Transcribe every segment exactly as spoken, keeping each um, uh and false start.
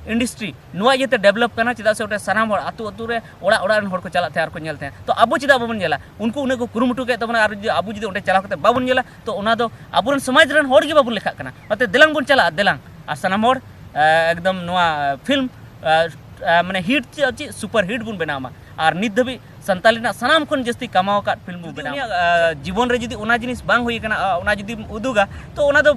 Industry ᱱᱚᱣᱟ ᱤᱭᱟᱹᱛᱮ develop ᱠᱟᱱᱟ, ᱪᱮᱫᱟᱜ ᱥᱮ ᱚᱸᱰᱮ ᱥᱟᱱᱟᱢ ᱦᱚᱲ ᱟᱹᱛᱩ ᱟᱹᱛᱩ ᱨᱮ, ᱚᱲᱟᱜ ᱚᱲᱟᱜ ᱨᱮᱱ ᱦᱚᱲ ᱠᱚ ᱪᱟᱞᱟᱜ ᱛᱟᱦᱮᱸᱫ ᱟᱨ ᱠᱚ ᱧᱮᱞ ᱛᱟᱦᱮᱸᱫ᱾ ᱛᱚ ᱟᱵᱚ ᱪᱮᱫᱟᱜ ᱵᱟᱵᱚᱱ ᱧᱮᱞᱟ? ᱩᱱᱠᱩ ᱩᱱᱟᱹᱜ ᱠᱚ ᱠᱩᱨᱩᱢᱩᱴᱩ ᱠᱮᱫ ᱛᱟᱵᱚᱱᱟ, ᱟᱨ ᱡᱩᱫᱤ ᱟᱵᱚ ᱡᱩᱫᱤ ᱚᱸᱰᱮ ᱪᱟᱞᱟᱣ ᱠᱟᱛᱮ ᱵᱟᱵᱚᱱ ᱧᱮᱞᱟ, ᱛᱚ ᱚᱱᱟ ᱫᱚ ᱟᱵᱚᱨᱮᱱ ᱥᱚᱢᱟᱡᱽ ᱨᱮᱱ ᱦᱚᱲ ᱜᱮ ᱵᱟᱵᱚᱱ ᱞᱮᱠᱷᱟᱜ ᱠᱟᱱᱟ᱾ ᱚᱱᱟᱛᱮ ᱫᱮᱞᱟᱝ ᱵᱚᱱ ᱪᱟᱞᱟᱜᱼᱟ, ᱫᱮᱞᱟᱝ, ᱟᱨ ᱥᱟᱱᱟᱢ ᱦᱚᱲ ᱮ, ᱮᱠᱫᱚᱢ ᱱᱚᱣᱟ ᱯᱷᱤᱞᱢ ᱮ, ᱮ, ᱢᱟᱱᱮ ᱦᱤᱴ ᱪᱮᱫ, ᱪᱮᱫ ᱥᱩᱯᱟᱨ ᱦᱤᱴ ᱵᱚᱱ ᱵᱮᱱᱟᱣ ᱢᱟ᱾ ᱟᱨ ᱱᱤᱛ ᱫᱷᱟᱹᱵᱤᱡ ᱥᱟᱱᱛᱟᱞᱤ ᱨᱮᱱᱟᱜ ᱥᱟᱱᱟᱢ ᱠᱷᱚᱱ ᱡᱟᱹᱥᱛᱤ ᱠᱟᱢᱟᱣ ᱟᱠᱟᱫ ᱯᱷᱤᱞᱢ ᱵᱚᱱ ᱡᱩᱫᱤ ᱵᱮᱱᱟᱣ ᱩᱱᱤᱭᱟᱜ, ᱢᱟ᱾ ᱮ, ᱡᱤᱵᱚᱱ ᱨᱮ ᱡᱩᱫᱤ ᱚᱱᱟ ᱡᱤᱱᱤᱥ ᱵᱟᱝ ᱦᱩᱭ ᱟᱠᱟᱱᱟ, ᱟ, ᱚᱱᱟ ᱡᱩᱫᱤᱢ ᱩᱫᱩᱜᱟ, ᱛᱚ ᱚᱱᱟ ᱫᱚ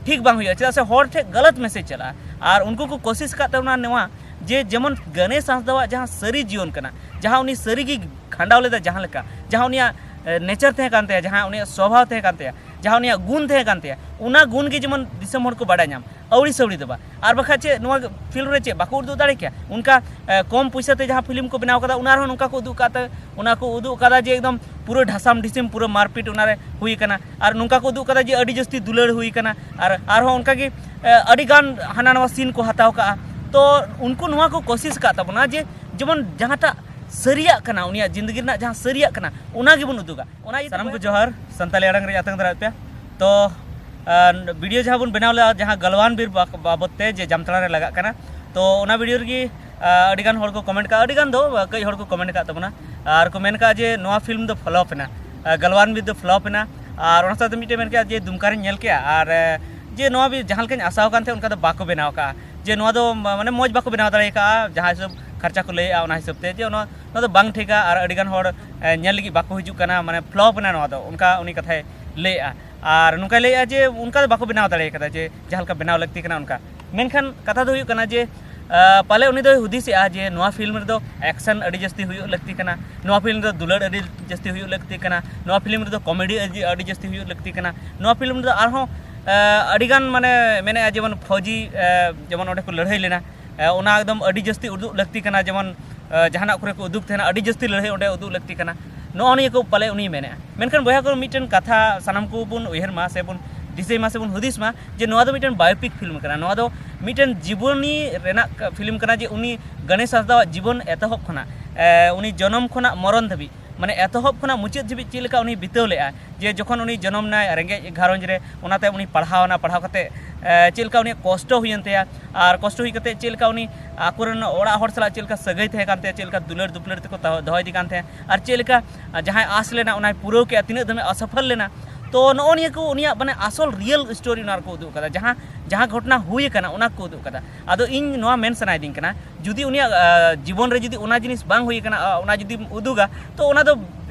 ᱴᱷᱤᱠ ᱵᱟᱝ ᱦᱩᱭᱩᱜᱼᱟ, ᱪᱮᱫᱟᱜ ᱥᱮ ᱦᱚᱲ ᱴᱷᱮᱱ ᱜᱟᱞᱟᱛ ᱢᱮᱥᱮᱡᱽ ᱪᱟᱞᱟᱜᱼᱟ᱾ ᱟᱨ ᱩᱱᱠᱩ ᱠᱚ ᱠᱳᱥᱤᱥ ᱟᱠᱟᱫ ᱛᱟᱵᱚᱱᱟ ᱱᱚᱣᱟ, ᱡᱮ ᱡᱮᱢᱚᱱ ᱜᱟᱱᱮᱥ ᱦᱟᱸᱥᱫᱟᱣᱟᱜ ᱡᱟᱦᱟᱸ ᱥᱟᱹᱨᱤ ᱡᱤᱭᱚᱱ ᱠᱟᱱᱟ, ᱡᱟᱦᱟᱸ ᱩᱱᱤ ᱥᱟᱹᱨᱤ ᱜᱮ ᱠᱷᱟᱸᱰᱟᱣ ᱞᱮᱫᱟ, ᱡᱟᱦᱟᱸ ᱞᱮᱠᱟ, ᱡᱟᱦᱟᱸ ᱩᱱᱤᱭᱟᱜ ᱮ, ᱱᱮᱪᱟᱨ ᱛᱟᱦᱮᱸ ᱠᱟᱱ ᱛᱟᱭᱟ, ᱡᱟᱦᱟᱸ ᱩᱱᱤᱭᱟᱜ ᱥᱚᱵᱷᱟᱣ ᱛᱟᱦᱮᱸ ᱠᱟᱱ ᱛᱟᱭᱟ, ᱡᱟᱦᱟᱸ ᱩᱱᱤᱭᱟᱜ ᱜᱩᱱ ᱛᱟᱦᱮᱸ ᱠᱟᱱ ᱛᱟᱭᱟ, ᱚᱱᱟ ᱜᱩᱱ ᱜᱮ ᱡᱮᱢᱚᱱ ᱫᱤᱥᱚᱢ ᱦᱚᱲ ᱠᱚ ᱵᱟᱰᱟᱭ ᱧᱟᱢ, ᱟᱹᱣᱲᱤ ᱥᱟᱹᱣᱲᱤ ᱫᱚ ᱵᱟᱝ᱾ ᱟᱨ ᱵᱟᱠᱷᱟᱡ ᱪᱮᱫ ᱱᱚᱣᱟ ᱯᱷᱤᱞᱢ ᱨᱮ ᱪᱮᱫ ᱵᱟᱠᱚ ᱩᱫᱩᱜ ᱫᱟᱲᱮ ᱠᱮᱭᱟ? ᱚᱱᱠᱟ ᱮ, ᱠᱚᱢ ᱯᱚᱭᱥᱟ ᱛᱮ ᱡᱟᱦᱟᱸ ᱯᱷᱤᱞᱢ ᱠᱚ ᱵᱮᱱᱟᱣ ᱠᱟᱫᱟ, ᱚᱱᱟ ᱨᱮᱦᱚᱸ ᱱᱚᱝᱠᱟ ᱠᱚ ᱩᱫᱩᱜ ᱠᱟᱫ ᱛᱮ, ᱚᱱᱟ ᱠᱚ ᱩᱫᱩᱜ ᱠᱟᱫᱟ ᱡᱮ ᱮᱠᱫᱚᱢ ᱯᱩᱨᱟᱹ ᱰᱷᱟᱥᱟᱢ ᱰᱷᱤᱥᱤᱢ ᱯᱩᱨᱟᱹ ᱢᱟᱨᱯᱤᱴ ᱚᱱᱟᱨᱮ ᱦᱩᱭ ᱠᱟᱱᱟ᱾ ᱟᱨ ᱱᱚᱝᱠᱟ ᱠᱚ ᱩᱫᱩᱜ ᱠᱟᱫᱟ ᱡᱮ ᱟᱹᱰᱤ ᱡᱟᱹᱥᱛᱤ ᱫᱩᱞᱟᱹᱲ ᱦᱩᱭ ᱠᱟᱱᱟ, ᱟᱨ ᱟᱨᱦᱚᱸ ᱚᱱᱠᱟᱜᱮ ᱮ, ᱟᱹᱰᱤ ᱜᱟᱱ ᱦᱟᱱᱟ ᱱᱟᱣᱟ ᱥᱤᱱ ᱠᱚ ᱦᱟᱛᱟᱣ ᱠᱟᱜᱼᱟ᱾ ᱛᱚ ᱩᱱᱠᱩ ᱱᱚᱣᱟ ᱠᱚ ᱠᱳᱥᱤᱥ ᱟᱠᱟᱫ ᱛᱟᱵᱚᱱᱟ ᱡᱮ ᱡᱮᱢᱚᱱ ᱡᱟᱦᱟᱸᱴᱟᱜ ᱥᱟᱹᱨᱤᱭᱟᱜ ᱠᱟᱱᱟ, ᱩᱱᱤᱭᱟᱜ ᱡᱤᱱᱫᱮᱜᱤ ᱨᱮᱱᱟᱜ ᱡᱟᱦᱟᱸ ᱥᱟᱹᱨᱤᱭᱟᱜ ᱠᱟᱱᱟ, ᱚᱱᱟ ᱜᱮᱵᱚᱱ ᱩᱫᱩᱜᱟ᱾ ᱚᱱᱟ ᱤᱭᱟᱹᱛᱮ ᱥᱟᱱᱟᱢ ᱠᱚ ᱡᱚᱦᱟᱨ, ᱥᱟᱱᱛᱟᱲᱤ ᱟᱲᱟᱝ ᱨᱮ ᱟᱛᱟᱝ ᱫᱟᱨᱟᱭ ᱯᱮ᱾ ᱛᱚ ᱟᱨ ᱵᱷᱤᱰᱤᱭᱳ ᱡᱟᱦᱟᱸ ᱵᱚᱱ ᱵᱮᱱᱟᱣ ᱞᱮᱫᱟ, ᱡᱟᱦᱟᱸ ᱜᱟᱞᱣᱟᱱ ᱵᱤᱨ ᱵᱟ-, ᱵᱟᱵᱚᱫ ᱛᱮ, ᱡᱮ ᱡᱟᱢᱛᱟᱲᱟ ᱨᱮ ᱞᱟᱜᱟᱜ ᱠᱟᱱᱟ, ᱛᱚ ᱚᱱᱟ ᱵᱷᱤᱰᱤᱭᱳ ᱨᱮᱜᱮ ᱟᱨ ᱟᱹᱰᱤ ᱜᱟᱱ ᱦᱚᱲ ᱠᱚ ᱠᱚᱢᱮᱱᱴ ᱠᱟᱜᱼᱟ, ᱟᱹᱰᱤ ᱜᱟᱱ ᱫᱚ ᱠᱟᱹᱡ ᱦᱚᱲ ᱠᱚ ᱠᱚᱢᱮᱱᱴ ᱠᱟᱜ ᱛᱟᱵᱚᱱᱟ᱾ ᱟᱨ ᱠᱚ ᱢᱮᱱ ᱠᱟᱜᱼᱟ ᱡᱮ ᱱᱚᱣᱟ ᱯᱷᱤᱞᱢ ᱫᱚ ᱯᱷᱞᱚᱯ ᱮᱱᱟ, ᱟᱨ ᱜᱟᱞᱣᱟᱱ ᱵᱤᱨ ᱫᱚ ᱯᱷᱞᱚᱯ ᱮᱱᱟ᱾ ᱟᱨ ᱚᱱᱟ ᱥᱟᱶᱛᱮ ᱢᱤᱫᱴᱮᱱ ᱢᱮᱱ ᱠᱮᱜᱼᱟ ᱡᱮ ᱫᱩᱢᱠᱟ ᱨᱤᱧ ᱧᱮᱞ ᱠᱮᱜᱼᱟ, ᱟᱨ ᱮ, ᱡᱮ ᱱᱚᱣᱟ ᱵᱤᱨ ᱡᱟᱦᱟᱸ ᱞᱮᱠᱟᱧ ᱟᱥᱟᱣ ᱠᱟᱱ ᱛᱟᱦᱮᱸᱫ, ᱚᱱᱠᱟ ᱫᱚ ᱵᱟᱠᱚ ᱵᱮᱱᱟᱣ ᱠᱟᱜᱼᱟ, ᱡᱮ ᱱᱚᱣᱟ ᱫᱚ ᱢᱟ-, ᱢᱟᱱᱮ ᱢᱚᱡᱽ ᱵᱟᱠᱚ ᱵᱮᱱᱟᱣ ᱫᱟᱲᱮ ᱠᱟᱜᱼᱟ, ᱡᱟᱦᱟᱸ ᱦᱤᱥᱟᱹᱵ ᱠᱷᱚᱨᱪᱟ ᱠᱚ ᱞᱟᱹᱭᱮᱜᱼᱟ, ᱚᱱᱟ ᱦᱤᱥᱟᱹᱵ ᱛᱮ, ᱡᱮ ᱚᱱᱟ, ᱱᱚᱣᱟ ᱫᱚ ᱵᱟᱝ ᱴᱷᱤᱠᱟ᱾ ᱟᱨ ᱟᱹᱰᱤ ᱜᱟᱱ ᱦᱚᱲ ᱮ, ᱧᱮᱞ ᱞᱟᱹᱜᱤᱫ ᱵᱟᱠᱚ ᱦᱤᱡᱩᱜ ᱠᱟᱱᱟ, ᱢᱟᱱᱮ ᱯᱷᱞᱚᱯ ᱮᱱᱟ ᱱᱚᱣᱟ ᱫᱚ, ᱚᱱᱠᱟ ᱩᱱᱤ ᱠᱟᱛᱷᱟᱭ ᱞᱟᱹᱭᱮᱜᱼᱟ᱾ ᱟᱨ ᱱᱚᱝᱠᱟᱭ ᱞᱟᱹᱭᱮᱜᱼᱟ ᱡᱮ ᱚᱱᱠᱟ ᱫᱚ ᱵᱟᱠᱚ ᱵᱮᱱᱟᱣ ᱫᱟᱲᱮ ᱠᱟᱫᱟ, ᱡᱮ ᱡᱟᱦᱟᱸ ᱞᱮᱠᱟ ᱵᱮᱱᱟᱣ ᱞᱟᱹᱠᱛᱤ ᱠᱟᱱᱟ ᱚᱱᱠᱟ᱾ ᱢᱮᱱᱠᱷᱟᱱ ᱠᱟᱛᱷᱟ ᱫᱚ ᱦᱩᱭᱩᱜ ᱠᱟᱱᱟ ᱡᱮ, ᱟ, ᱯᱟᱞᱮ ᱩᱱᱤ ᱫᱚᱭ ᱦᱩᱫᱤᱥᱮᱜᱼᱟ ᱡᱮ ᱱᱚᱣᱟ ᱯᱷᱤᱞᱢ ᱨᱮᱫᱚ ᱮᱠᱥᱮᱱ ᱟᱹᱰᱤ ᱡᱟᱹᱥᱛᱤ ᱦᱩᱭᱩᱜ ᱞᱟᱹᱠᱛᱤ ᱠᱟᱱᱟ, ᱱᱚᱣᱟ ᱯᱷᱤᱞᱢ ᱨᱮᱫᱚ ᱫᱩᱞᱟᱹᱲ ᱟᱹᱰᱤ ᱡᱟᱹᱥᱛᱤ ᱦᱩᱭᱩᱜ ᱞᱟᱹᱠᱛᱤ ᱠᱟᱱᱟ, ᱱᱚᱣᱟ ᱯᱷᱤᱞᱢ ᱨᱮᱫᱚ ᱠᱚᱢᱮᱰᱤ ᱟᱹᱰᱤ, ᱟᱹᱰᱤ ᱡᱟᱹᱥᱛᱤ ᱦᱩᱭᱩᱜ ᱞᱟᱹᱠᱛᱤ ᱠᱟᱱᱟ, ᱱᱚᱣᱟ ᱯᱷᱤᱞᱢ ᱨᱮᱫᱚ ᱟᱨᱦᱚᱸ, ᱟ, ᱟᱹᱰᱤᱜᱟᱱ ᱢᱟᱱᱮ ᱢᱮᱱᱮᱜᱼᱟ, ᱡᱮᱢᱚᱱ ᱯᱷᱳᱡᱤ, ᱟ, ᱡᱮᱢᱚᱱ ᱚᱸᱰᱮ ᱠᱚ ᱞᱟᱹᱲᱦᱟᱹᱭ ᱞᱮᱱᱟ, ᱟ, ᱚᱱᱟ ᱮᱠᱫᱚᱢ ᱟᱹᱰᱤ ᱡᱟᱹᱥᱛᱤ ᱩᱫᱩᱜ ᱞᱟᱹᱠᱛᱤ ᱠᱟᱱᱟ, ᱡᱮᱢᱚᱱ ᱟ, ᱡᱟᱦᱟᱱᱟᱜ ᱠᱚᱨᱮ ᱠᱚ ᱩᱫᱩᱜ ᱛᱟᱦᱮᱱᱟ, ᱟᱹᱰᱤ ᱡᱟᱹᱥᱛᱤ ᱞᱟᱹᱲᱦᱟᱹᱭ ᱚᱸᱰᱮ ᱩᱫᱩᱜ ᱞᱟᱹᱠᱛᱤ ᱠᱟᱱᱟ᱾ ᱱᱚᱜᱼᱚ ᱱᱤᱭᱟᱹ ᱠᱚ ᱯᱟᱞᱮ ᱩᱱᱤᱭ ᱢᱮᱱᱮᱜᱼᱟ᱾ ᱢᱮᱱᱠᱷᱟᱱ ᱵᱚᱭᱦᱟ ᱠᱚ, ᱢᱤᱫᱴᱮᱱ ᱠᱟᱛᱷᱟ ᱥᱟᱱᱟᱢ ᱠᱚᱵᱚᱱ ᱩᱭᱦᱟᱹᱨ ᱢᱟ, ᱥᱮᱵᱚᱱ ᱫᱤᱥᱟᱹᱭ ᱢᱟ, ᱥᱮᱵᱚᱱ ᱦᱩᱫᱤᱥ ᱢᱟ ᱡᱮ ᱱᱚᱣᱟ ᱫᱚ ᱢᱤᱫᱴᱮᱱ ᱵᱟᱭᱳᱯᱤᱠ ᱯᱷᱤᱞᱢ ᱠᱟᱱᱟ᱾ ᱱᱚᱣᱟ ᱫᱚ ᱢᱤᱫᱴᱮᱱ ᱡᱤᱵᱚᱱᱤ ᱨᱮᱱᱟᱜ ᱠᱟ-, ᱯᱷᱤᱞᱢ ᱠᱟᱱᱟ, ᱡᱮ ᱩᱱᱤ ᱜᱚᱱᱮᱥ ᱦᱟᱸᱥᱫᱟᱣᱟᱜ ᱡᱤᱵᱚᱱ ᱮᱛᱚᱦᱚᱵ ᱠᱷᱚᱱᱟᱜ, ᱮ, ᱩᱱᱤ ᱡᱚᱱᱚᱢ ᱠᱷᱚᱱᱟᱜ ᱢᱚᱨᱚᱱ ᱫᱷᱟᱹᱵᱤᱡ ᱢᱟᱱᱮ ᱮᱛᱚᱦᱚᱵ ᱠᱷᱚᱱᱟᱜ ᱢᱩᱪᱟᱹᱫ ᱫᱷᱟᱹᱵᱤᱡ ᱪᱮᱫ ᱞᱮᱠᱟ ᱩᱱᱤ ᱵᱤᱛᱟᱹᱣ ᱞᱮᱫᱼᱟ, ᱡᱮ ᱡᱚᱠᱷᱚᱱ ᱩᱱᱤ ᱡᱚᱱᱚᱢ ᱮᱱᱟᱭ ᱨᱮᱸᱜᱮᱡ ᱜᱷᱟᱨᱚᱸᱡᱽ ᱨᱮ, ᱚᱱᱟ ᱛᱟᱭᱚᱢ ᱩᱱᱤ ᱯᱟᱲᱦᱟᱣ ᱮᱱᱟ, ᱯᱟᱲᱦᱟᱣ ᱠᱟᱛᱮ ᱪᱮᱫ ᱞᱮᱠᱟ ᱩᱱᱤᱭᱟᱜ ᱠᱚᱥᱴᱚ ᱦᱩᱭᱮᱱ ᱛᱟᱭᱟ, ᱟᱨ ᱠᱚᱥᱴᱚ ᱦᱩᱭ ᱠᱟᱛᱮ ᱪᱮᱫ ᱞᱮᱠᱟ ᱩᱱᱤ ᱟᱠᱚᱨᱮᱱ ᱚᱲᱟᱜ ᱦᱚᱲ ᱥᱟᱞᱟᱜ ᱪᱮᱫ ᱞᱮᱠᱟ ᱥᱟᱹᱜᱟᱹᱭ ᱛᱟᱦᱮᱸ ᱠᱟᱱ ᱛᱟᱭᱟ, ᱪᱮᱫ ᱞᱮᱠᱟ ᱫᱩᱞᱟᱹᱲ ᱫᱩᱯᱞᱟᱹᱲ ᱛᱮᱠᱚ ᱫᱚᱦᱚ ᱤᱫᱤ ᱠᱟᱱ ᱛᱟᱦᱮᱸᱫ, ᱟᱨ ᱪᱮᱫ ᱞᱮᱠᱟ ᱡᱟᱦᱟᱸᱭ ᱟᱥ ᱞᱮᱱᱟ ᱚᱱᱟᱭ ᱯᱩᱨᱟᱹᱣ ᱠᱮᱫᱼᱟ, ᱛᱤᱱᱟᱹᱜ ᱫᱷᱟᱹᱵᱤᱡ ᱚᱥᱚᱯᱷᱚᱞ ᱞᱮᱱᱟ᱾ ᱛᱚ ᱱᱚᱜᱼᱚ ᱱᱤᱭᱟᱹ ᱠᱚ ᱩᱱᱤᱭᱟᱜ ᱢᱟᱱᱮ ᱟᱥᱚᱞ ᱨᱤᱭᱮᱞ ᱥᱴᱳᱨᱤ ᱚᱱᱟ ᱨᱮᱠᱚ ᱩᱫᱩᱜ ᱠᱟᱫᱟ, ᱡᱟᱦᱟᱸ ᱡᱟᱦᱟᱸ ᱜᱷᱚᱴᱚᱱᱟ ᱦᱩᱭ ᱟᱠᱟᱱᱟ ᱚᱱᱟ ᱠᱚ ᱩᱫᱩᱜ ᱠᱟᱫᱟ᱾ ᱟᱫᱚ ᱤᱧ ᱱᱚᱣᱟ ᱢᱮᱱ ᱥᱟᱱᱟᱭᱤᱫᱤᱧ ᱠᱟᱱᱟ, ᱡᱩᱫᱤ ᱩᱱᱤᱭᱟᱜ ᱡᱤᱵᱚᱱ ᱨᱮ ᱡᱩᱫᱤ ᱚᱱᱟ ᱡᱤᱱᱤᱥ ᱵᱟᱝ ᱦᱩᱭ ᱟᱠᱟᱱᱟ, ᱚᱱᱟ ᱡᱩᱫᱤᱢ ᱩᱫᱩᱜᱟ, ᱛᱚ ᱚᱱᱟ ᱫᱚ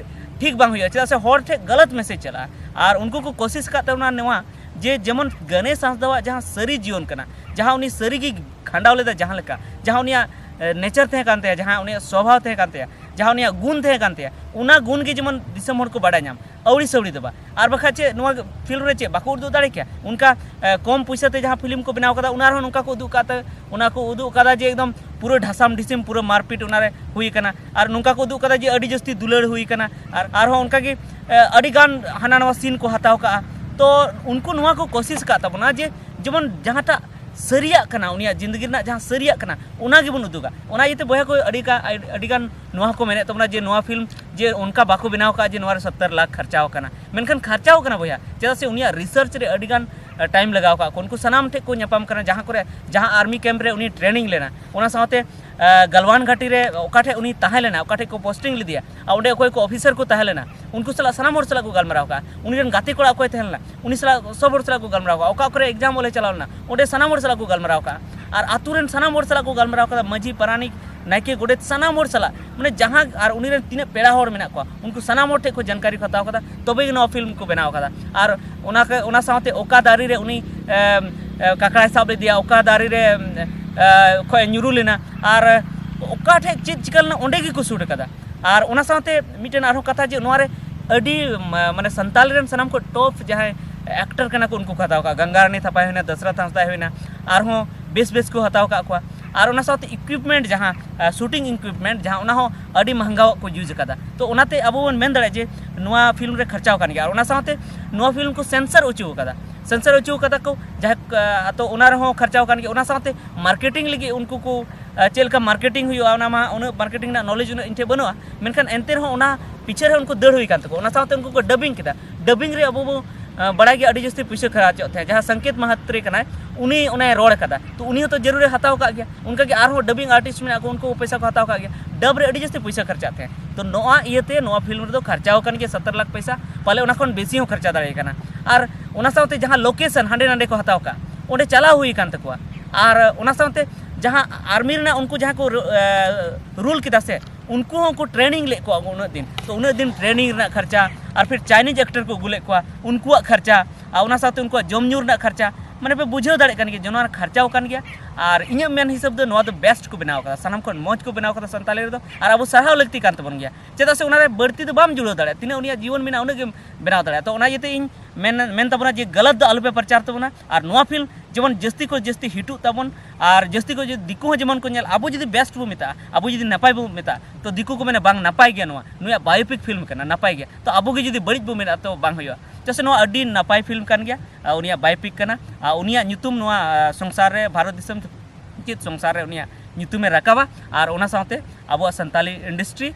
ᱴᱷᱤᱠ ᱵᱟᱝ ᱦᱩᱭᱩᱜᱼᱟ, ᱪᱮᱫᱟᱜ ᱥᱮ ᱦᱚᱲ ᱴᱷᱮᱱ ᱜᱟᱞᱟᱛ ᱢᱮᱥᱮᱡᱽ ᱪᱟᱞᱟᱜᱼᱟ᱾ ᱟᱨ ᱩᱱᱠᱩ ᱠᱚ ᱠᱳᱥᱤᱥ ᱟᱠᱟᱫ ᱛᱟᱵᱚᱱᱟ ᱱᱚᱣᱟ, ᱡᱮ ᱡᱮᱢᱚᱱ ᱜᱚᱱᱮᱥ ᱦᱟᱸᱥᱫᱟᱣᱟᱜ ᱡᱟᱦᱟᱸ ᱥᱟᱹᱨᱤ ᱡᱤᱭᱚᱱ ᱠᱟᱱᱟ, ᱡᱟᱦᱟᱸ ᱩᱱᱤ ᱥᱟᱹᱨᱤ ᱜᱮ ᱠᱷᱟᱸᱰᱟᱣ ᱞᱮᱫᱟ, ᱡᱟᱦᱟᱸ ᱞᱮᱠᱟ ᱡᱟᱦᱟᱸ ᱩᱱᱤᱭᱟᱜ ᱱᱮᱪᱟᱨ ᱛᱟᱦᱮᱸ ᱠᱟᱱ ᱛᱟᱭᱟ, ᱡᱟᱦᱟᱸ ᱩᱱᱤᱭᱟᱜ ᱥᱚᱵᱷᱟᱣ ᱛᱟᱦᱮᱸ ᱠᱟᱱ ᱛᱟᱭᱟ, ᱡᱟᱦᱟᱸ ᱩᱱᱤᱭᱟᱜ ᱜᱩᱱ ᱛᱟᱦᱮᱸ ᱠᱟᱱ ᱛᱟᱭᱟ, ᱚᱱᱟ ᱜᱩᱱ ᱜᱮ ᱡᱮᱢᱚᱱ ᱫᱤᱥᱚᱢ ᱦᱚᱲ ᱠᱚ ᱵᱟᱲᱟᱭ ᱧᱟᱢ, ᱟᱹᱣᱲᱤ ᱥᱟᱹᱣᱲᱤ ᱫᱚ ᱵᱟᱝ᱾ ᱟᱨ ᱵᱟᱠᱷᱟᱡ ᱪᱮᱫ ᱱᱚᱣᱟ ᱯᱷᱤᱞᱢ ᱨᱮ ᱪᱮᱫ ᱵᱟᱠᱚ ᱩᱫᱩᱜ ᱫᱟᱲᱮ ᱠᱮᱭᱟ? ᱚᱱᱠᱟ ᱠᱚᱢ ᱯᱚᱭᱥᱟ ᱛᱮ ᱡᱟᱦᱟᱸ ᱯᱷᱤᱞᱢ ᱠᱚ ᱵᱮᱱᱟᱣ ᱠᱟᱫᱟ, ᱚᱱᱟ ᱨᱮᱦᱚᱸ ᱱᱚᱝᱠᱟ ᱠᱚ ᱩᱫᱩᱜ ᱠᱟᱫ ᱛᱮ, ᱚᱱᱟ ᱠᱚ ᱩᱫᱩᱜ ᱠᱟᱫᱟ ᱡᱮ ᱮᱠᱫᱚᱢ ᱯᱩᱨᱟᱹ ᱰᱷᱟᱥᱟᱢ ᱰᱷᱤᱥᱤᱢ ᱯᱩᱨᱟᱹ ᱢᱟᱨᱯᱤᱴ ᱚᱱᱟᱨᱮ ᱦᱩᱭ ᱠᱟᱱᱟ᱾ ᱟᱨ ᱱᱚᱝᱠᱟ ᱠᱚ ᱩᱫᱩᱜ ᱠᱟᱫᱟ ᱡᱮ ᱟᱹᱰᱤ ᱡᱟᱹᱥᱛᱤ ᱫᱩᱞᱟᱹᱲ ᱦᱩᱭ ᱠᱟᱱᱟ᱾ ᱟᱨ ᱟᱨᱦᱚᱸ ᱚᱱᱠᱟᱜᱮ ᱟᱹᱰᱤ ᱜᱟᱱ ᱦᱟᱱᱟ ᱱᱟᱣᱟ ᱥᱤᱱ ᱠᱚ ᱦᱟᱛᱟᱣ ᱠᱟᱜᱼᱟ᱾ ᱛᱚ ᱩᱱᱠᱩ ᱱᱚᱣᱟ ᱠᱚ ᱠᱳᱥᱤᱥ ᱠᱟᱫ ᱛᱟᱵᱚᱱᱟ ᱡᱮ ᱡᱮᱢᱚᱱ ᱡᱟᱦᱟᱸᱴᱟᱜ ᱥᱟᱹᱨᱤᱭᱟᱜ ᱠᱟᱱᱟ, ᱩᱱᱤᱭᱟᱜ ᱡᱤᱱᱫᱮᱜᱤ ᱨᱮᱱᱟᱜ ᱡᱟᱦᱟᱸ ᱥᱟᱹᱨᱤᱭᱟᱜ ᱠᱟᱱᱟ, ᱚᱱᱟ ᱜᱮᱵᱚᱱ ᱩᱫᱩᱜᱟ᱾ ᱚᱱᱟ ᱤᱭᱟᱹᱛᱮ ᱵᱚᱭᱦᱟ ᱠᱚ ᱟᱹᱰᱤ ᱜᱟ-, ᱟᱹᱰᱤ ᱜᱟᱱ ᱱᱚᱣᱟ ᱦᱚᱸᱠᱚ ᱢᱮᱱᱮᱫ ᱛᱟᱵᱚᱱᱟ ᱡᱮ ᱱᱚᱣᱟ ᱯᱷᱤᱞᱢ ᱡᱮ ᱚᱱᱠᱟ ᱵᱟᱠᱚ ᱵᱮᱱᱟᱣ ᱠᱟᱜᱼᱟ ᱡᱮ ᱱᱚᱣᱟ ᱨᱮ ᱥᱚᱛᱛᱚᱨ ᱞᱟᱠᱷ ᱠᱷᱚᱨᱪᱟᱣ ᱠᱟᱱᱟ, ᱢᱮᱱᱠᱷᱟᱱ ᱠᱷᱚᱨᱪᱟᱣ ᱠᱟᱱᱟ ᱵᱚᱭᱦᱟ, ᱪᱮᱫᱟᱜ ᱥᱮ ᱩᱱᱤᱭᱟᱜ ᱨᱤᱥᱟᱨᱪ ᱨᱮ ᱟᱹᱰᱤ ᱜᱟᱱ ᱴᱟᱭᱤᱢ ᱞᱟᱜᱟᱣ ᱠᱟᱜ ᱠᱚ᱾ ᱩᱱᱠᱩ ᱥᱟᱱᱟᱢ ᱴᱷᱮᱱ ᱠᱚ ᱧᱟᱯᱟᱢ ᱠᱟᱱᱟ, ᱡᱟᱦᱟᱸ ᱠᱚᱨᱮ, ᱡᱟᱦᱟᱸ ᱟᱨᱢᱤ ᱠᱮᱢᱯ ᱨᱮ ᱩᱱᱤ ᱴᱨᱮᱱᱤᱝ ᱞᱮᱱᱟ, ᱚᱱᱟ ᱥᱟᱶᱛᱮ ᱜᱟᱞᱣᱟᱱ ᱜᱷᱟᱴᱤ ᱨᱮ ᱚᱠᱟ ᱴᱷᱮᱱ ᱩᱱᱤ ᱛᱟᱦᱮᱸ ᱞᱮᱱᱟ, ᱚᱠᱟ ᱴᱷᱮᱱ ᱠᱚ ᱯᱳᱥᱴᱤᱝ ᱞᱮᱫᱮᱭᱟ, ᱟᱨ ᱚᱸᱰᱮ ᱚᱠᱚᱭ ᱠᱚ ᱚᱯᱷᱤᱥᱟᱨ ᱠᱚ ᱛᱟᱦᱮᱸ ᱞᱮᱱᱟ, ᱩᱱᱠᱩ ᱥᱟᱞᱟᱜ ᱥᱟᱱᱟᱢ ᱦᱚᱲ ᱥᱟᱞᱟᱜ ᱠᱚ ᱜᱟᱞᱢᱟᱨᱟᱣ ᱠᱟᱜᱼᱟ᱾ ᱩᱱᱤ ᱨᱮᱱ ᱜᱟᱛᱮ ᱠᱚᱲᱟ ᱚᱠᱚᱭ ᱛᱟᱦᱮᱸ ᱞᱮᱱᱟ, ᱩᱱᱤ ᱥᱟᱞᱟᱜ ᱥᱚᱵ ᱦᱚᱲ ᱥᱟᱞᱟᱜ ᱠᱚ ᱜᱟᱞᱢᱟᱨᱟᱣ ᱠᱟᱜᱼᱟ᱾ ᱚᱠᱟ ᱠᱚᱨᱮ ᱮᱠᱡᱟᱢ ᱚᱞᱮ ᱪᱟᱞᱟᱣ ᱞᱮᱱᱟ, ᱚᱸᱰᱮ ᱥᱟᱱᱟᱢ ᱦᱚᱲ ᱥᱟᱞᱟᱜ ᱠᱚ ᱜᱟᱞᱢᱟᱨᱟᱣ ᱠᱟᱜᱼᱟ᱾ ᱟᱨ ᱟᱛᱳ ᱨᱮᱱ ᱥᱟᱱᱟᱢ ᱦᱚᱲ ᱥᱟᱞᱟᱜ ᱠᱚ ᱜᱟᱞᱢᱟᱨᱟᱣ ᱠᱟᱫᱟ, ᱢᱟᱹᱡᱷᱤ, ᱯᱟᱨᱟᱱᱤᱠ, ᱱᱟᱭᱠᱮ, ᱜᱚᱰᱮᱛ, ᱥᱟᱱᱟᱢ ᱦᱚᱲ ᱥᱟᱞᱟᱜ, ᱢᱟᱱᱮ ᱡᱟᱦᱟᱸ, ᱟᱨ ᱩᱱᱤ ᱨᱮᱱ ᱛᱤᱱᱟᱹᱜ ᱯᱮᱲᱟ ᱦᱚᱲ ᱢᱮᱱᱟᱜ ᱠᱚᱣᱟ, ᱩᱱᱠᱩ ᱥᱟᱱᱟᱢ ᱦᱚᱲ ᱴᱷᱮᱱ ᱠᱷᱚᱱ ᱡᱟᱱᱠᱟᱨᱤ ᱠᱚ ᱦᱟᱛᱟᱣ ᱠᱟᱫᱟ, ᱛᱚᱵᱮ ᱜᱮ ᱱᱚᱣᱟ ᱯᱷᱤᱞᱢ ᱠᱚ ᱵᱮᱱᱟᱣ ᱠᱟᱫᱟ᱾ ᱟᱨ ᱚᱱᱟ ᱠᱚ, ᱚᱱᱟ ᱥᱟᱶᱛᱮ ᱚᱠᱟ ᱫᱟᱨᱮ ᱨᱮ ᱩᱱᱤ ᱮᱢ, ᱮ, ᱠᱟᱠᱲᱟᱭ ᱥᱟᱵ ᱞᱮᱫᱮᱭᱟ, ᱚᱠᱟ ᱫᱟᱨᱮ ᱨᱮ ᱮᱢ, ᱮ, ᱠᱷᱚᱱ ᱧᱩᱨᱩ ᱞᱮᱱᱟ, ᱟᱨ ᱚᱠᱟ ᱴᱷᱮᱱ ᱪᱮᱫ ᱪᱤᱠᱟᱹ ᱞᱮᱱᱟ, ᱚᱸᱰᱮ ᱜᱮᱠᱚ ᱥᱩᱴ ᱠᱟᱫᱟ᱾ ᱟᱨ ᱚᱱᱟ ᱥᱟᱶᱛᱮ ᱢᱤᱫᱴᱮᱱ ᱟᱨᱦᱚᱸ ᱠᱟᱛᱷᱟ ᱡᱮ ᱱᱚᱣᱟ ᱨᱮ ᱟᱹᱰᱤ ᱢᱟ-, ᱢᱟᱱᱮ ᱥᱟᱱᱛᱟᱞᱤ ᱨᱮᱱ ᱥᱟᱱᱟᱢ ᱠᱷᱚᱱ ᱴᱚᱯ ᱡᱟᱦᱟᱸᱭ ᱮᱠᱴᱟᱨ ᱠᱟᱱᱟ ᱠᱚ, ᱩᱱᱠᱩ ᱠᱚ ᱦᱟᱛᱟᱣ ᱠᱟᱜᱼᱟ᱾ ᱜᱟᱝᱜᱟ ᱨᱟᱱᱤ ᱛᱷᱟᱯᱟᱭ ᱦᱩᱭᱱᱟ, ᱫᱟᱥᱨᱚᱛᱷ ᱦᱟᱸᱥᱫᱟᱭ ᱦᱩᱭᱱᱟ, ᱟᱨᱦᱚᱸ ᱵᱮᱥ ᱵᱮᱥ ᱠᱚ ᱦᱟᱛᱟᱣ ᱠᱟᱜ ᱠᱚᱣᱟ᱾ ᱟᱨ ᱚᱱᱟ ᱥᱟᱶᱛᱮ ᱤᱠᱩᱭᱤᱯᱢᱮᱱᱴ ᱡᱟᱦᱟᱸ, ᱟ, ᱥᱩᱴᱤᱝ ᱤᱠᱩᱭᱤᱯᱢᱮᱱᱴ ᱡᱟᱦᱟᱸ, ᱚᱱᱟ ᱦᱚᱸ ᱟᱹᱰᱤ ᱢᱟᱦᱟᱝᱜᱟᱣᱟᱜ ᱠᱚ ᱤᱭᱩᱡᱽ ᱟᱠᱟᱫᱟ᱾ ᱛᱚ ᱚᱱᱟᱛᱮ ᱟᱵᱚ ᱵᱚᱱ ᱢᱮᱱ ᱫᱟᱲᱮᱭᱟᱜᱼᱟ ᱡᱮ ᱱᱚᱣᱟ ᱯᱷᱤᱞᱢ ᱨᱮ ᱠᱷᱚᱨᱪᱟᱣ ᱟᱠᱟᱱ ᱜᱮᱭᱟ᱾ ᱟᱨ ᱚᱱᱟ ᱥᱟᱶᱛᱮ ᱱᱚᱣᱟ ᱯᱷᱤᱞᱢ ᱠᱚ ᱥᱮᱱᱥᱟᱨ ᱚᱪᱚ ᱟᱠᱟᱫᱟ᱾ ᱥᱮᱱᱥᱟᱨ ᱦᱚᱪᱚ ᱠᱟᱫᱟ ᱠᱚ ᱡᱟᱦᱟᱸ, ᱟᱛᱚ ᱚᱱᱟ ᱨᱮᱦᱚᱸ ᱠᱷᱚᱨᱪᱟᱣ ᱟᱠᱟᱱ ᱜᱮᱭᱟ᱾ ᱚᱱᱟ ᱥᱟᱶᱛᱮ ᱢᱟᱨᱠᱮᱴᱤᱝ ᱞᱟᱹᱜᱤᱫ ᱩᱱᱠᱩ ᱠᱚ ᱪᱮᱫ ᱞᱮᱠᱟ ᱢᱟᱨᱠᱮᱴᱤᱝ ᱦᱩᱭᱩᱜᱼᱟ, ᱚᱱᱟ ᱢᱟ ᱩᱱᱟᱹᱜ ᱢᱟᱨᱠᱮᱴᱤᱝ ᱨᱮᱱᱟᱜ ᱱᱚᱞᱮᱡᱽ ᱩᱱᱟᱹᱜ ᱤᱧ ᱴᱷᱮᱱ ᱵᱟᱹᱱᱩᱜᱼᱟ᱾ ᱢᱮᱱᱠᱷᱟᱱ ᱮᱱᱛᱮ ᱨᱮᱦᱚᱸ ᱚᱱᱟ ᱯᱤᱪᱷᱮ ᱨᱮ ᱩᱱᱠᱩ ᱫᱟᱹᱲ ᱦᱩᱭ ᱠᱟᱱ ᱛᱟᱠᱚᱣᱟ᱾ ᱚᱱᱟ ᱥᱟᱶᱛᱮ ᱩᱱᱠᱩ ᱠᱚ ᱰᱟᱵᱤᱝ ᱠᱮᱫᱟ᱾ ᱰᱟᱵᱤᱝ ᱨᱮ ᱟᱵᱚ ᱵᱚ ᱵᱟᱲᱟᱭ ᱜᱮᱭᱟ ᱟᱹᱰᱤ ᱡᱟᱹᱥᱛᱤ ᱯᱩᱭᱥᱟᱹ ᱠᱷᱚᱨᱪᱚᱜ ᱛᱟᱦᱮᱸᱫ᱾ ᱡᱟᱦᱟᱸ ᱥᱚᱝᱠᱮᱛ ᱢᱟᱦᱟᱛᱨᱮ ᱠᱟᱱᱟᱭ, ᱩᱱᱤ ᱚᱱᱟᱭ ᱨᱚᱲ ᱠᱟᱫᱟ, ᱛᱚ ᱩᱱᱤ ᱦᱚᱸᱛᱚ ᱡᱟᱹᱨᱩᱲᱮ ᱦᱟᱛᱟᱣ ᱠᱟᱜ ᱜᱮᱭᱟ᱾ ᱚᱱᱠᱟᱜᱮ ᱟᱨᱦᱚᱸ ᱰᱟᱵᱤᱝ ᱟᱨᱴᱤᱥᱴ ᱢᱮᱱᱟᱜ ᱠᱚ, ᱩᱱᱠᱩ ᱯᱚᱭᱥᱟ ᱠᱚ ᱦᱟᱛᱟᱣ ᱠᱟᱜ ᱜᱮᱭᱟ᱾ ᱰᱟᱵ ᱨᱮ ᱟᱹᱰᱤ ᱡᱟᱹᱥᱛᱤ ᱯᱩᱭᱥᱟᱹ ᱠᱷᱚᱨᱪᱟᱜ ᱛᱟᱦᱮᱸᱫ᱾ ᱛᱚ ᱱᱚᱣᱟ ᱤᱭᱟᱹᱛᱮ ᱱᱚᱣᱟ ᱯᱷᱤᱞᱢ ᱨᱮᱫᱚ ᱠᱷᱚᱨᱪᱟᱣ ᱟᱠᱟᱱ ᱜᱮᱭᱟ ᱥᱚᱛᱛᱚᱨ ᱞᱟᱠᱷ ᱯᱚᱭᱥᱟ, ᱯᱟᱞᱮ ᱚᱱᱟ ᱠᱷᱚᱱ ᱵᱮᱥᱤ ᱦᱚᱸ ᱠᱷᱚᱨᱪᱟ ᱫᱟᱲᱮ ᱠᱟᱱᱟ᱾ ᱟᱨ ᱚᱱᱟ ᱥᱟᱶᱛᱮ ᱡᱟᱦᱟᱸ ᱞᱳᱠᱮᱥᱚᱱ ᱦᱟᱸᱰᱮ ᱱᱟᱰᱮ ᱠᱚ ᱦᱟᱛᱟᱣ ᱠᱟᱜ, ᱚᱸᱰᱮ ᱪᱟᱞᱟᱣ ᱦᱩᱭ ᱟᱠᱟᱱ ᱛᱟᱠᱚᱣᱟ᱾ ᱟᱨ ᱚᱱᱟ ᱥᱟᱶᱛᱮ ᱡᱟᱦᱟᱸ ᱟᱨᱢᱤ ᱨᱮᱱᱟᱜ ᱩᱱᱠᱩ ᱡᱟᱦᱟᱸ ᱠᱚ ᱨᱩᱞ ᱠᱮᱫᱟ ᱥᱮ, ᱩᱱᱠᱩ ᱦᱚᱸ ᱩᱱᱠᱩ ᱴᱨᱮᱱᱤᱝ ᱞᱮᱫ ᱠᱚᱣᱟ ᱠᱚ ᱩᱱᱟᱹᱜ ᱫᱤᱱ᱾ ᱛᱚ ᱩᱱᱟᱹᱜ ᱫᱤᱱ ᱴᱨᱮᱱᱤᱝ ᱨᱮᱱᱟᱜ ᱠᱷᱚᱨᱪᱟ, ᱟᱨ ᱯᱷᱤᱨ ᱪᱟᱭᱱᱤᱡᱽ ᱮᱠᱴᱟᱨ ᱠᱚ ᱟᱹᱜᱩ ᱞᱮᱫ ᱠᱚᱣᱟ, ᱩᱱᱠᱩᱣᱟᱜ ᱠᱷᱚᱨᱪᱟ, ᱟᱨ ᱚᱱᱟ ᱥᱟᱶᱛᱮ ᱩᱱᱠᱩᱣᱟᱜ ᱡᱚᱢ ᱧᱩ ᱨᱮᱱᱟᱜ ᱠᱷᱚᱨᱪᱟ, ᱢᱟᱱᱮ ᱯᱮ ᱵᱩᱡᱷᱟᱹᱣ ᱫᱟᱲᱮᱭᱟᱜ ᱠᱟᱱ ᱜᱮᱭᱟ ᱡᱮ ᱱᱚᱣᱟ ᱠᱷᱚᱨᱪᱟᱣ ᱟᱠᱟᱱ ᱜᱮᱭᱟ᱾ ᱟᱨ ᱤᱧᱟᱹᱜ ᱢᱮᱱ ᱦᱤᱥᱟᱹᱵ ᱫᱚ ᱱᱚᱣᱟ ᱫᱚ ᱵᱮᱥᱴ ᱠᱚ ᱵᱮᱱᱟᱣ ᱠᱟᱫᱟ, ᱥᱟᱱᱟᱢ ᱠᱷᱚᱱ ᱢᱚᱡᱽ ᱠᱚ ᱵᱮᱱᱟᱣ ᱠᱟᱫᱟ ᱥᱟᱱᱛᱟᱲᱤ ᱨᱮᱫᱚ᱾ ᱟᱨ ᱟᱵᱚ ᱥᱟᱨᱦᱟᱣ ᱞᱟᱹᱠᱛᱤ ᱠᱟᱱ ᱛᱟᱵᱚᱱ ᱜᱮᱭᱟ, ᱪᱮᱫᱟᱜ ᱥᱮ ᱚᱱᱟ ᱨᱮ ᱵᱟᱹᱲᱛᱤ ᱫᱚ ᱵᱟᱢ ᱡᱩᱲᱟᱹᱣ ᱫᱟᱲᱮᱭᱟᱜᱼᱟ, ᱛᱤᱱᱟᱹᱜ ᱩᱱᱤᱭᱟᱜ ᱡᱤᱭᱚᱱ ᱢᱮᱱᱟᱜᱼᱟ ᱩᱱᱟᱹᱜ ᱜᱮᱢ ᱵᱮᱱᱟᱣ ᱫᱟᱲᱮᱭᱟᱜᱼᱟ᱾ ᱛᱚ ᱚᱱᱟ ᱤᱭᱟᱹᱛᱮ ᱤᱧ ᱢᱮᱱ ᱢᱮᱱ ᱛᱟᱵᱚᱱᱟ ᱡᱮ ᱜᱟᱞᱟᱛ ᱫᱚ ᱟᱞᱚ ᱯᱮ ᱯᱨᱚᱪᱟᱨ ᱛᱟᱵᱚᱱᱟ᱾ ᱟᱨ ᱱᱚᱣᱟ ᱯᱷᱤᱞᱢ ᱡᱮᱢᱚᱱ ᱡᱟᱹᱥᱛᱤ ᱠᱚ ᱡᱟᱹᱥᱛᱤ ᱦᱤᱴᱚᱜ ᱛᱟᱵᱚᱱ, ᱟᱨ ᱡᱟᱹᱥᱛᱤ ᱠᱚ ᱡᱩᱫᱤ ᱫᱤᱠᱩ ᱦᱚᱸ ᱡᱮᱢᱚᱱ ᱠᱚ ᱧᱮᱞ, ᱟᱵᱚ ᱡᱩᱫᱤ ᱵᱮᱥᱴ ᱵᱚ ᱢᱮᱛᱟᱜᱼᱟ, ᱟᱵᱚ ᱡᱩᱫᱤ ᱱᱟᱯᱟᱭ ᱵᱚ ᱢᱮᱛᱟᱜᱼᱟ, ᱛᱚ ᱫᱤᱠᱩ ᱠᱚ ᱢᱮᱱᱟ ᱵᱟᱝ ᱱᱟᱯᱟᱭ ᱜᱮᱭᱟ ᱱᱚᱣᱟ, ᱱᱩᱭᱟᱜ ᱵᱟᱭᱳᱯᱤᱠ ᱯᱷᱤᱞᱢ ᱠᱟᱱᱟ, ᱱᱟᱯᱟᱭ ᱜᱮᱭᱟ᱾ ᱛᱚ ᱟᱵᱚ ᱜᱮ ᱡᱩᱫᱤ ᱵᱟᱹᱲᱤᱡ ᱵᱚ ᱢᱮᱱᱟ ᱛᱚ ᱵᱟᱝ ᱦᱩᱭᱩᱜᱼᱟ᱾ ᱪᱮᱫᱟᱜ ᱥᱮ ᱱᱚᱣᱟ ᱟᱹᱰᱤ ᱱᱟᱯᱟᱭ ᱯᱷᱤᱞᱢ ᱠᱟᱱ ᱜᱮᱭᱟ, ᱟᱨ ᱩᱱᱤᱭᱟᱜ ᱵᱟᱭᱳᱯᱤᱠ ᱠᱟᱱᱟ, ᱟᱨ ᱩᱱᱤᱭᱟᱜ ᱧᱩᱛᱩᱢ ᱱᱚᱣᱟ ᱟᱨ ᱥᱚᱝᱥᱟᱨ ᱨᱮ, ᱵᱷᱟᱨᱚᱛ ᱫᱤᱥᱚᱢ ᱪᱮᱫ ᱥᱚᱝᱥᱟᱨ ᱨᱮ ᱩᱱᱤᱭᱟᱜ ᱧᱩᱛᱩᱢᱮ ᱨᱟᱠᱟᱵᱟ, ᱟᱨ ᱚᱱᱟ ᱥᱟᱶᱛᱮ ᱟᱵᱚᱣᱟᱜ ᱥᱟᱱᱛᱟᱞᱤ ᱤᱱᱰᱟᱥᱴᱨᱤ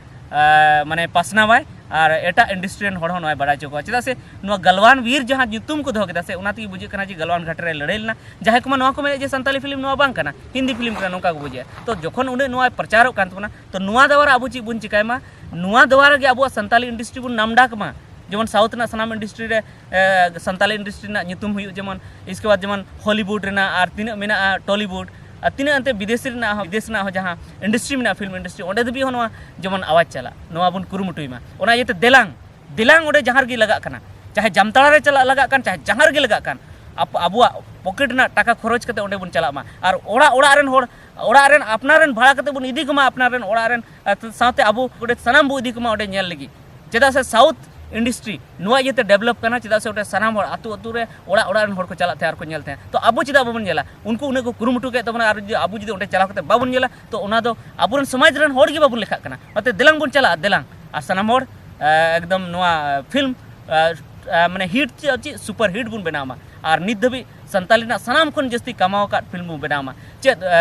ᱢᱟᱱᱮ ᱯᱟᱥᱱᱟᱣᱟᱭ, ᱟᱨ ᱮᱴᱟᱜ ᱤᱱᱰᱟᱥᱴᱨᱤ ᱨᱮᱱ ᱦᱚᱲ ᱦᱚᱸ ᱱᱚᱣᱟᱭ ᱵᱟᱲᱟᱭ ᱦᱚᱪᱚ ᱠᱚᱣᱟ᱾ ᱪᱮᱫᱟᱜ ᱥᱮ ᱱᱚᱣᱟ ᱜᱟᱞᱣᱟᱱ ᱵᱤᱨ ᱡᱟᱦᱟᱸ ᱧᱩᱛᱩᱢ ᱠᱚ ᱫᱚᱦᱚ ᱠᱮᱫᱟ ᱥᱮ, ᱚᱱᱟ ᱛᱮᱜᱮ ᱵᱩᱡᱷᱟᱹᱜ ᱠᱟᱱᱟ ᱡᱮ ᱜᱟᱞᱣᱟᱱ ᱜᱷᱟᱴ ᱨᱮ ᱞᱟᱹᱲᱦᱟᱹᱭ ᱞᱮᱱᱟ᱾ ᱡᱟᱦᱟᱸᱭ ᱠᱚᱢᱟ ᱱᱚᱣᱟ ᱠᱚ ᱢᱮᱱᱮᱫ ᱡᱮ ᱥᱟᱱᱛᱟᱞᱤ ᱯᱷᱤᱞᱢ ᱱᱚᱣᱟ ᱵᱟᱝ ᱠᱟᱱᱟ, ᱦᱤᱱᱫᱤ ᱯᱷᱤᱞᱢ ᱠᱟᱱᱟ, ᱱᱚᱝᱠᱟ ᱠᱚ ᱵᱩᱡᱷᱟᱹᱜᱼᱟ᱾ ᱛᱚ ᱡᱚᱠᱷᱚᱱ ᱩᱱᱟᱹᱜ ᱱᱚᱣᱟ ᱯᱨᱚᱪᱟᱨᱚᱜ ᱠᱟᱱ ᱛᱟᱵᱚᱱᱟ, ᱛᱚ ᱱᱚᱣᱟ ᱫᱣᱟᱨᱟ ᱜᱮ ᱟᱵᱚ ᱪᱮᱫ ᱵᱚᱱ ᱪᱤᱠᱟᱭ ᱢᱟ, ᱱᱚᱣᱟ ᱫᱣᱟᱨᱟ ᱜᱮ ᱟᱵᱚᱣᱟᱜ ᱥᱟᱱᱛᱟᱞᱤ ᱤᱱᱰᱟᱥᱴᱨᱤ ᱵᱚᱱ ᱱᱟᱢᱰᱟᱠ ᱢᱟ᱾ ᱡᱮᱢᱚᱱ ᱥᱟᱣᱩᱛᱷ ᱨᱮᱱᱟᱜ ᱥᱟᱱᱟᱢ ᱤᱱᱰᱟᱥᱴᱨᱤ ᱨᱮ ᱮ, ᱥᱟᱱᱛᱟᱞᱤ ᱤᱱᱰᱟᱥᱴᱨᱤ ᱨᱮᱱᱟᱜ ᱧᱩᱛᱩᱢ ᱦᱩᱭᱩᱜ, ᱡᱮᱢᱚᱱ ᱤᱥᱠᱮ ᱵᱟᱫ ᱡᱮᱢᱚᱱ ᱦᱚᱞᱤᱣᱩᱰ ᱨᱮᱱᱟᱜ, ᱟᱨ ᱛᱤᱱᱟᱹᱜ ᱢᱮᱱᱟᱜᱼᱟ ᱴᱚᱞᱤᱣᱩᱰ, ᱟᱨ ᱛᱤᱱᱟᱹᱜ ᱮᱱᱛᱮ ᱵᱤᱫᱮᱥᱤ ᱨᱮᱱᱟᱜ ᱦᱚᱸ, ᱵᱤᱫᱮᱥ ᱨᱮᱱᱟᱜ ᱦᱚᱸ ᱡᱟᱦᱟᱸ ᱤᱱᱰᱟᱥᱴᱨᱤ ᱢᱮᱱᱟᱜᱼᱟ, ᱯᱷᱤᱞᱢ ᱤᱱᱰᱟᱥᱴᱨᱤ, ᱚᱸᱰᱮ ᱫᱷᱟᱹᱵᱤᱡ ᱦᱚᱸ ᱱᱚᱣᱟ ᱡᱮᱢᱚᱱ ᱟᱣᱟᱡᱽ ᱪᱟᱞᱟᱜ, ᱱᱚᱣᱟ ᱵᱚᱱ ᱠᱩᱨᱩᱢᱩᱴᱩᱭ ᱢᱟ᱾ ᱚᱱᱟ ᱤᱭᱟᱹᱛᱮ ᱫᱮᱞᱟᱝ, ᱫᱮᱞᱟᱝ ᱚᱸᱰᱮ ᱡᱟᱦᱟᱸ ᱨᱮᱜᱮ ᱞᱟᱜᱟᱜ ᱠᱟᱱᱟ, ᱪᱟᱦᱮ ᱡᱟᱢᱛᱟᱲᱟ ᱨᱮ ᱪᱟᱞᱟᱜ ᱞᱟᱜᱟᱜ ᱠᱟᱱ, ᱪᱟᱦᱮ ᱡᱟᱦᱟᱸ ᱨᱮᱜᱮ ᱞᱟᱜᱟᱜ ᱠᱟᱱ, ᱟᱵ-, ᱟᱵᱚᱣᱟᱜ ᱯᱚᱠᱮᱴ ᱨᱮᱱᱟᱜ ᱴᱟᱠᱟ ᱠᱷᱚᱨᱚᱪ ᱠᱟᱛᱮ ᱚᱸᱰᱮ ᱵᱚᱱ ᱪᱟᱞᱟᱜ ᱢᱟ᱾ ᱟᱨ ᱚᱲᱟᱜ, ᱚᱲᱟᱜ ᱨᱮᱱ ᱦᱚᱲ, ᱚᱲᱟᱜ ᱨᱮᱱ ᱟᱯᱱᱟᱨ ᱨᱮᱱ ᱵᱷᱟᱲᱟ ᱠᱟᱛᱮ ᱵᱚᱱ ᱤᱫᱤ ᱠᱚᱢᱟ, ᱟᱯᱱᱟᱨ ᱨᱮᱱ ᱚᱲᱟᱜ ᱨᱮᱱ, ᱟᱨ ᱥᱟᱶᱛᱮ ᱟᱵᱚ ᱚᱸᱰᱮ ᱥᱟᱱᱟᱢ ᱵᱚ ᱤᱫᱤ ᱠᱚᱢᱟ ᱚᱸᱰᱮ ᱧᱮᱞ ᱞᱟᱹᱜᱤᱫ᱾ ᱪᱮᱫᱟᱜ ᱥᱮ ᱥᱟᱣᱩᱛᱷ ᱤᱱᱰᱟᱥᱴᱨᱤ ᱱᱚᱣᱟ ᱤᱭᱟᱹᱛᱮ ᱰᱮᱵᱷᱞᱚᱯ ᱠᱟᱱᱟ, ᱪᱮᱫᱟᱜ ᱥᱮ ᱚᱸᱰᱮ ᱥᱟᱱᱟᱢ ᱦᱚᱲ, ᱟᱹᱛᱩ ᱟᱹᱛᱩ ᱨᱮ, ᱚᱲᱟᱜ ᱚᱲᱟᱜ ᱨᱮᱱ ᱦᱚᱲ ᱠᱚ ᱪᱟᱞᱟᱜ ᱛᱟᱦᱮᱸᱫ ᱟᱨ ᱠᱚ ᱧᱮᱞ ᱛᱟᱦᱮᱸᱫ᱾ ᱛᱚ ᱟᱵᱚ ᱪᱮᱫᱟᱜ ᱵᱟᱵᱚᱱ ᱧᱮᱞᱟ? ᱩᱱᱠᱩ ᱩᱱᱟᱹᱜ ᱠᱚ ᱠᱩᱨᱩᱢᱩᱴᱩ ᱠᱮᱫ ᱛᱟᱵᱚᱱᱟ, ᱟᱨ ᱡᱩᱫᱤ ᱟᱵᱚ ᱡᱩᱫᱤ ᱚᱸᱰᱮ ᱪᱟᱞᱟᱣ ᱠᱟᱛᱮ ᱵᱟᱵᱚᱱ ᱧᱮᱞᱟ, ᱛᱚ ᱚᱱᱟ ᱫᱚ ᱟᱵᱚᱨᱮᱱ ᱥᱚᱢᱟᱡᱽ ᱨᱮᱱ ᱦᱚᱲ ᱜᱮ ᱵᱟᱵᱚᱱ ᱞᱮᱠᱷᱟᱜ ᱠᱟᱱᱟ᱾ ᱚᱱᱟᱛᱮ ᱫᱮᱞᱟᱝ ᱵᱚᱱ ᱪᱟᱞᱟᱜᱼᱟ, ᱫᱮᱞᱟᱝ, ᱟᱨ ᱥᱟᱱᱟᱢ ᱦᱚᱲ, ᱮ, ᱮᱠᱫᱚᱢ ᱱᱚᱣᱟ ᱯᱷᱤᱞᱢ, ᱮ, ᱮ, ᱢᱟᱱᱮ ᱦᱤᱴ ᱪᱮᱫ, ᱪᱮᱫ ᱥᱩᱯᱟᱨ ᱦᱤᱴ ᱵᱚᱱ ᱵᱮᱱᱟᱣ ᱢᱟ᱾ ᱟᱨ ᱱᱤᱛ ᱫᱷᱟᱹᱵᱤᱡ ᱥᱟᱱᱛᱟᱞᱤ ᱨᱮᱱᱟᱜ ᱥᱟᱱᱟᱢ ᱠᱷᱚᱱ ᱡᱟᱹᱥᱛᱤ ᱠᱟᱢᱟᱣ ᱟᱠᱟᱫ ᱯᱷᱤᱞᱢ ᱵᱚᱱ ᱵᱮᱱᱟᱣ ᱢᱟ᱾ ᱪᱮᱫ ᱮ,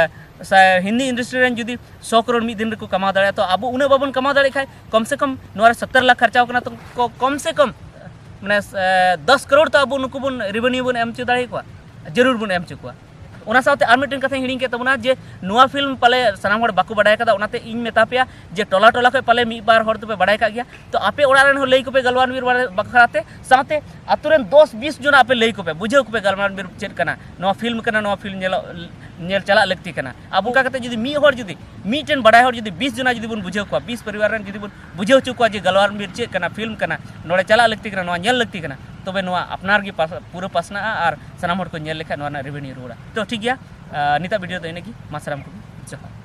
ᱥᱟ- ᱦᱤᱱᱫᱤ ᱤᱱᱰᱟᱥᱴᱨᱤ ᱨᱮᱱ ᱡᱩᱫᱤ ᱥᱚ ᱠᱨᱳᱲ ᱢᱤᱫ ᱫᱤᱱ ᱨᱮᱠᱚ ᱠᱟᱢᱟᱣ ᱫᱟᱲᱮᱭᱟᱜᱼᱟ, ᱛᱚ ᱟᱵᱚ ᱩᱱᱟᱹᱜ ᱵᱟᱵᱚᱱ ᱠᱟᱢᱟᱣ ᱫᱟᱲᱮᱭᱟᱜ ᱠᱷᱟᱡ ᱠᱚᱢ ᱥᱮ ᱠᱚᱢ ᱱᱚᱣᱟ ᱨᱮ ᱥᱚᱛᱛᱚᱨ ᱞᱟᱠᱷ ᱠᱷᱚᱨᱪᱟᱣ ᱠᱟᱱᱟ, ᱛᱚ ᱠᱚ- ᱠᱚᱢ ᱥᱮ ᱠᱚᱢ ᱢᱟᱱᱮ ᱮ, ᱫᱚᱥ ᱠᱨᱳᱲ ᱛᱚ ᱟᱵᱚ ᱱᱩᱠᱩ ᱵᱚᱱ ᱨᱮᱵᱷᱮᱱᱤᱭᱩ ᱵᱚᱱ ᱮᱢ ᱦᱚᱪᱚ ᱫᱟᱲᱮ ᱟᱠᱚᱣᱟ, ᱡᱟᱹᱨᱩᱲ ᱵᱚᱱ ᱮᱢ ᱦᱚᱪᱚ ᱠᱚᱣᱟ᱾ ᱚᱱᱟ ᱥᱟᱶᱛᱮ ᱟᱨ ᱢᱤᱫᱴᱮᱱ ᱠᱟᱛᱷᱟᱧ ᱦᱤᱲᱤᱧ ᱠᱮᱫ ᱛᱟᱵᱚᱱᱟ ᱡᱮ ᱱᱚᱣᱟ ᱯᱷᱤᱞᱢ ᱯᱟᱞᱮ ᱥᱟᱱᱟᱢ ᱦᱚᱲ ᱵᱟᱠᱚ ᱵᱟᱰᱟᱭ ᱠᱟᱫᱟ, ᱚᱱᱟᱛᱮ ᱤᱧ ᱢᱮᱛᱟ ᱯᱮᱭᱟ ᱡᱮ ᱴᱚᱞᱟ ᱴᱚᱞᱟ ᱠᱷᱚᱱ ᱯᱟᱞᱮ ᱢᱤᱫ ᱵᱟᱨ ᱦᱚᱲ ᱫᱚᱯᱮ ᱵᱟᱰᱟᱭ ᱠᱟᱜ ᱜᱮᱭᱟ, ᱛᱚ ᱟᱯᱮ ᱚᱲᱟᱜ ᱨᱮᱱ ᱦᱚᱸ ᱞᱟᱹᱭ ᱠᱚᱯᱮ ᱜᱟᱞᱣᱟᱱ ᱵᱤᱨ ᱵᱟᱨᱮ- ᱵᱟᱠᱷᱨᱟ ᱛᱮ, ᱥᱟᱶᱛᱮ ᱟᱛᱳ ᱨᱮᱱ ᱫᱚᱥ ᱵᱤᱥ ᱡᱚᱱ ᱟᱯᱮ ᱞᱟᱹᱭ ᱠᱚᱯᱮ, ᱵᱩᱡᱷᱟᱹᱣ ᱠᱚᱯᱮ ᱜᱟᱞᱣᱟᱱ ᱵᱤᱨ ᱪᱮᱫ ᱠᱟᱱᱟ, ᱱᱚᱣᱟ ᱯᱷᱤᱞᱢ ᱠᱟᱱᱟ, ᱱᱚᱣᱟ ᱯᱷᱤᱞᱢ ᱧᱮᱞᱚᱜ ᱧᱮᱞ ᱪᱟᱞᱟᱜ ᱞᱟᱹᱠᱛᱤ ᱠᱟᱱᱟ᱾ ᱟᱵᱚ ᱚᱱᱠᱟ ᱠᱟᱛᱮ ᱡᱩᱫᱤ ᱢᱤᱫ ᱦᱚᱲ ᱡᱩᱫᱤ ᱢᱤᱫᱴᱮᱱ ᱵᱟᱰᱟᱭ ᱦᱚᱲ ᱡᱩᱫᱤ ᱵᱤᱥ ᱡᱚᱱᱟ ᱡᱩᱫᱤ ᱵᱚᱱ ᱵᱩᱡᱷᱟᱹᱣ ᱠᱚᱣᱟ, ᱵᱤᱥ ᱯᱚᱨᱤᱵᱟᱨ ᱨᱮᱱ ᱡᱩᱫᱤ ᱵᱚᱱ ᱵᱩᱡᱷᱟᱹᱣ ᱦᱚᱪᱚ ᱠᱚᱣᱟ ᱡᱮ ᱜᱟᱞᱣᱟᱱ ᱵᱤᱨ ᱪᱮᱫ ᱠᱟᱱᱟ, ᱯᱷᱤᱞᱢ ᱠᱟᱱᱟ, ᱱᱚᱰᱮ ᱪᱟᱞᱟᱜ ᱞᱟᱹᱠᱛᱤ ᱠᱟᱱᱟ, ᱱᱚᱣᱟ ᱧᱮᱞ ᱞᱟᱹᱠᱛᱤ ᱠᱟᱱᱟ, ᱛᱚᱵᱮ ᱱᱚᱣᱟ ᱟᱯᱱᱟᱨ ᱜᱮ ᱯᱟᱥ- ᱯᱩᱨᱟᱹ ᱯᱟᱥᱱᱟᱜᱼᱟ ᱟᱨ ᱥᱟᱱᱟᱢ ᱦᱚᱲ ᱠᱚ ᱧᱮᱞ ᱞᱮᱠᱷᱟᱱ ᱱᱚᱣᱟ ᱨᱮᱱᱟᱜ ᱨᱮᱵᱷᱮᱱᱤᱭᱩ ᱨᱩᱣᱟᱹᱲᱟ᱾ ᱛᱚ ᱴᱷᱤᱠ ᱜᱮᱭᱟ, ᱟᱨ ᱱᱤᱛᱟᱜ ᱵᱷᱤᱰᱤᱭᱳ ᱫᱚ ᱤᱱᱟᱹᱜ ᱜᱮ᱾ ᱢᱟ ᱥᱟᱱᱟᱢ ᱠᱚᱜᱮ ᱡᱚᱦᱟᱨ᱾